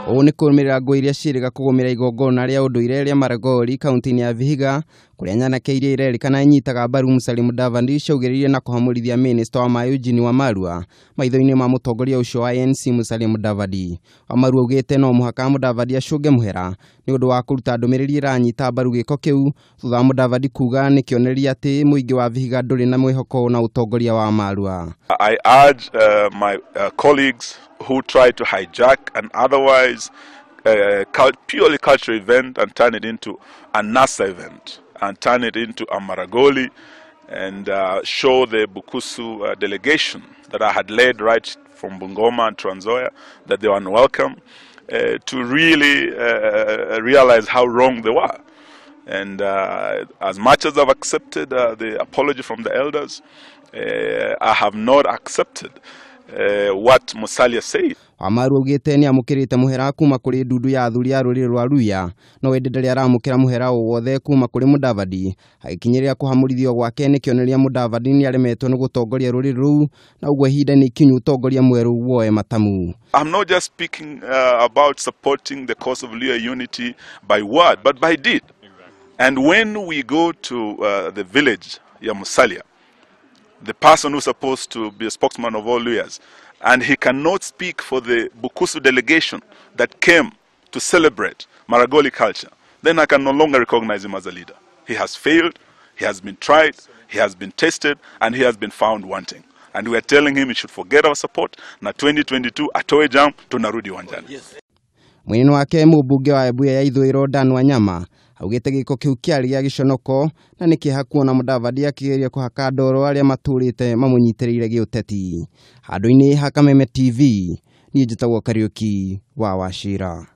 Ũũ nĩ kũrũmĩrĩra ngũĩ iria ciĩrĩga kũgũmĩra igongona rĩa ũndũire rĩa Maragoli kaunti-inĩ ya Vihiga, kũrĩa nyanake iria irerĩkana inyitaga mbaru Musalia Mudavadi ciaugĩrĩirie na kũhamũrithia minista wa maĩ Eugene Wamalwa maitho-inĩ ma mũtongoria ũcio wa ANC Musalia Mudavadi. Wamalwa augĩte no mũhaka Mudavadi acũnge mũhera nĩ ũndũ wa kũruta ndũmĩrĩri ĩranyita mbaru gĩko kĩu, thutha wa Mudavadi kuga nĩ kĩonereria atĩ mũingĩ wa Vihiga ndũrĩ na mwĩhoko na ũtongoria wa Wamalwa. I urge my colleagues who try to hijack an otherwise purely cultural event and turn it into a NASA event and turn it into a Maragoli and show the Bukusu delegation that I had led right from Bungoma and Trans Nzoia that they were unwelcome, to really realize how wrong they were. And as much as I've accepted the apology from the elders, I have not accepted what Musalia said. Wamalwa augĩte nĩ amũkĩrĩte mũhera kuma kũrĩ ndundu ya athuri a rũrĩrĩ rwa Luhya, no ĩndĩ ndarĩ aramũkĩra mũhera o wothe kuma kũrĩ Mudavadi, agĩkinyĩrĩra kũhamũrithio gwake nĩ kĩonereria Mudavadi nĩ aremetwo nĩ gũtongoria rũrĩrĩ rũu, na ũguo ihinda nĩ ikinyu ũtongoria mwerũ woe matamu. I'm not just speaking about supporting the cause of Luhya unity by word, but by deed. And when we go to the village ya Musalia, the person who's supposed to be a spokesman of all Luhyas, and he cannot speak for the Bukusu delegation that came to celebrate Maragoli culture, then I can no longer recognize him as a leader. He has failed, he has been tried, he has been tested, and he has been found wanting. And we are telling him he should forget our support. Na 2022 atoe jam, tunarudi uwanjani. Yes. Mwena wake mũmbunge wa Ebuya ya ithũĩro Dan Wanyama augĩte gĩko kĩu kĩarĩ gĩa gĩconoko na nĩ kĩeha kuona Mudavadi akĩgeria kũhaka ndoro arĩa matũrĩte mamũnyitĩrĩire gĩũteti. Handũ-inĩ ha Kameme TV, niĩ njĩtagwo Kariũki wa Wachira.